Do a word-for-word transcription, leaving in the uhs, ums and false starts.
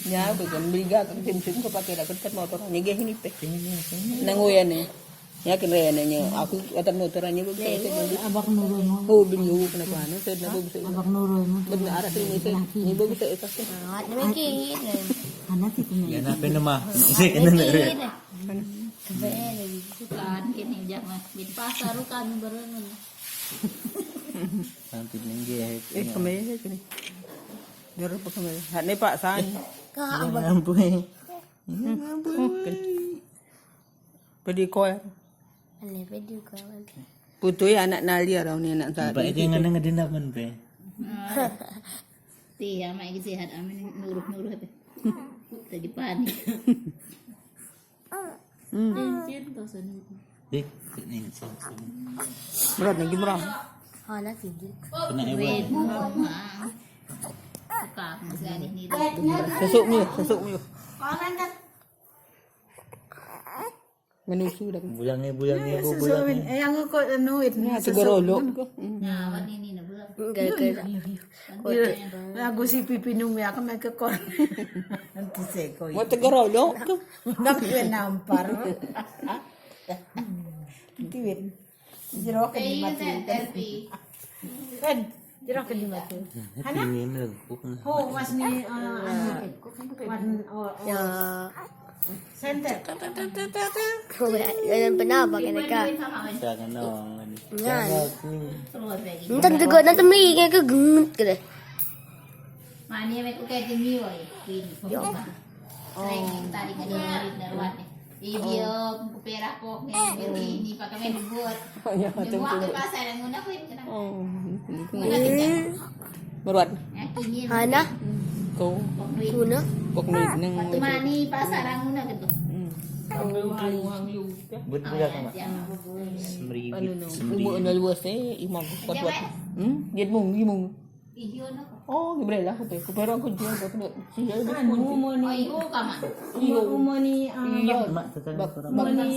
Ya, bukan beli gak, kan tim-tim ke pakai dah, kan motor, nyegeh ini, peh. Nang uyan ni. Ya, kena ya, nanya. Aku kata motor hanya begitu, saya beli. Abang Nurul. Oh, beli, oh, kenapa? Anu, saya nak begitu. Abang Nurul. Benar, arah sini, saya ni begitu, saya. Ah, demikian. Anak sih kena. Ya, nak pernah mah. Saya kena. Demikian. Kembali lagi. Sukaan kini, jak, mah. Di pasar, kan, barengan. Nanti nengge. Eh, kembali lagi ni. Dia rupa kembali. Hak ni, Pak San. Kak, abang. Ampun. Ampun. Video call. Ada video call. Putui anak Nalia tau ni, anak Zahra. Nampak dia ngadang-ngadang apa ni, Pe? Ti, amat lagi sihat, amin nuruh-nuruh tu. Tadi panik. Hmm. Cincin tu sana. Eh, ni, sini, sini. Berat lagi, berat. Ha, dah tinggi. Kena hebat. Weh, bukan, ha. Bukan, masih ada ni. Sesuk ni, sesuk ni. Menusu dah. Bulang ni, bulang ni, bu, bulang ni. Eh, yang ikut anu, itu. Nah, susu. Tegorolok tu. Hmm. Nah, awak ni, ni, nak bulang. Enggak, enggak. Lagu si pipi num ya, kan mereka kor. Nanti saya kau. Mau tegorolok tu. Nak dia nampar. Nanti win. Jeruk kan di mati. Kan? Jeruk kan di mati. Hana? Ini melengkuk. Ho, was ni, ah, anu. Wan, oh, oh. Ya. Center. Ho, ya, yang pernah pakai mereka. Jangan dong. Kan? Entah juga, nanti mi ke, ke gengut ke deh. Mani mek ukai timi woi. Ini. Ya. Selain kita di kali dari luar ni. Video perak kok ni, ini pakai main buat. Ya, macam tu. Buat ke pasar yang guna pun kena. Oh, itu. Mana kita? Berat. Yang ini. Hana? Kau. Guna? Kok ni nang. Waktu mani pasar yang guna gitu. Hmm. Betul lah sama. Semeri. Anu, no. Semeri. Umur dah luas, eh, imam kuat-kuat. Hmm? Dia mung, dia mung. Oh, ni boleh lah, kupi. Kupi orang kunci, aku kena. Iya, dia kunci. Umur ni. Iyo. Umur ni, ah, iya. Mak tetangga. Bak-, orang. Umur ni.